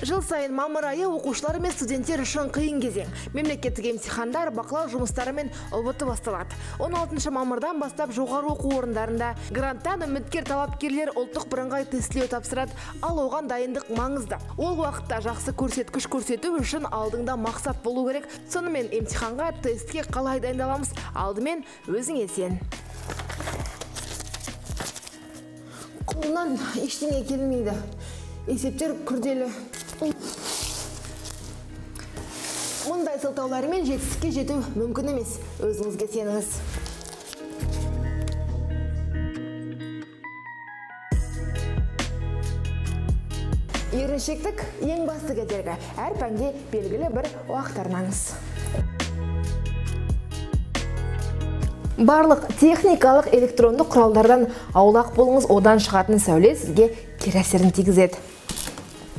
Жыл сайын мамыр айы оқушылар мен студенттер үшін қиын кезең. Мемлекеттік емтихандар, бақылау жұмыстары мен ҰБТ басталады. 16 мамырдан бастап жоғары оқу орындарында гранттан үміткер талапкерлер ұлттық бірыңғай тестілеу тапсырады, ал оған дайындық маңызды. Ол уақытта жақсы көрсеткіш көрсету үшін алдыңда мақсат болу керек. Сонымен емтиханға, тестке қалай дайындаламыз? Алдымен өзіңе сен. Қолынан ештеңе келмейді. Есептер күрделі. Мұндай сылтаулармен жетістікке жету мүмкін емес. Өзіңізге сеніңіз. Еріншектік ең басты кедергі. Әр пәнге белгілі бір уақыт арнаңыз. Барлық техникалық электронды құралдардан аулақ болыңыз, одан шығатын сәуле сізге кері әсерін тигізеді.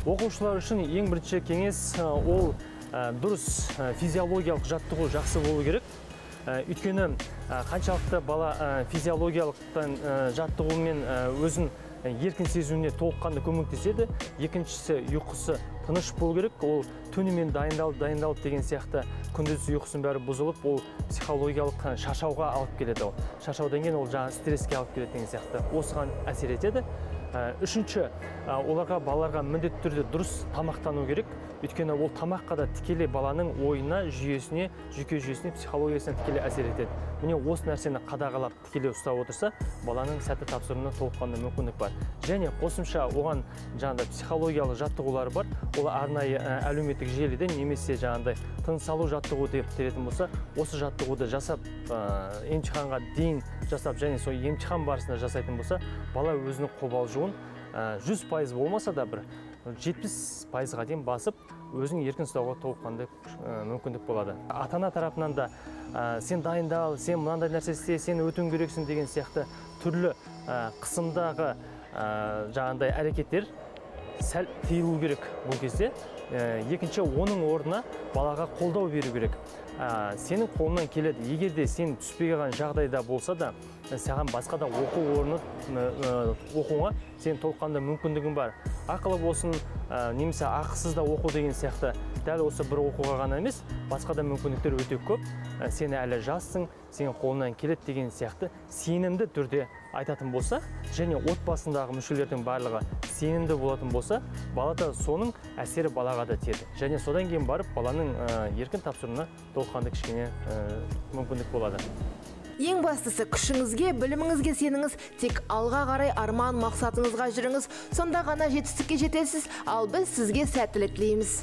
Оқушылар үшін ең бірінші кеңес ол дұрыс физиологиялық жаттығу жақсы болу керек. Өйткені қаншалықты бала физиологиялықтан жаттығумен өзін еркін сезуіне толыққанды көмектеседі. Екіншісі, ұйқысы тыныш болу керек. Ол түнімен дайындалып деген сияқты күндіз ұйқысының бәрі бұзылып, ол психологиялық шаршауға алып келеді. Ол шаршаудан кейін ол жаңа стресске алып келеді деген сияқты. Осыған әсер етеді. Үшінші, оларға, балаларға міндетті түрде дұрыс тамақтану керек. Өйткені ол тамаққа да тікелей баланың ойына, жүйесіне, жүйке жүйесіне, психологиясына тікелей әсер етеді. Міне осы нәрсені қадағалап тікелей ұстап отырса, баланың сәтті тапсыруына толыққанды мүмкіндік бар. Және қосымша оған жаңағыдай психологиялық жаттығулары бар. Ол арнайы әлеуметтік желіде немесе жаңағыдай тыныс алу жаттығу деп беретін болса, осы жаттығуды жасап, емтиханға дейін жасап және сол емтихан барысында жасайтын болса, бала өзінің қобалжуын 100% болмаса да бір 70%-ға дейін басып, өзін еркін ұстауға толыққанды мүмкіндік болады. Ата-ана тарапынан да сен дайындал, сен мынандай нәрсе істе, сен өтуің керексің деген сияқты түрлі қысымдағы жаңағындай әрекеттер сәл тыйылу керек бұл кезде. Екінші, оның орнына балаға қолдау беру керек. Сенің қолыңнан келеді. Егер де сен түспей қалған жағдайда болса да, саған басқа да оқу орны оқуға сен толыққанды мүмкіндігің бар. Ақылы болсын, немесе ақысыз да оқу деген сияқты дәл осы бір оқуға ғана емес, басқа да мүмкіндіктер өте көп. Сен әлі жассың, сенің қолыңнан келеді деген сияқты сенімді түрде айтатын болса, және отбасындағы мүшелердің барлығы сенімді болатын болса, балада соның әсері балаға да тиеді. Және содан кейін барып баланың еркін тапсыруына толыққанды кішкене мүмкіндік болады. Ең бастысы, күшіңізге, біліміңізге сеніңіз, тек алға қарай арман мақсатыңызға жүріңіз, сонда ғана жетістікке жетесіз, ал біз сізге сәттілік тілейміз.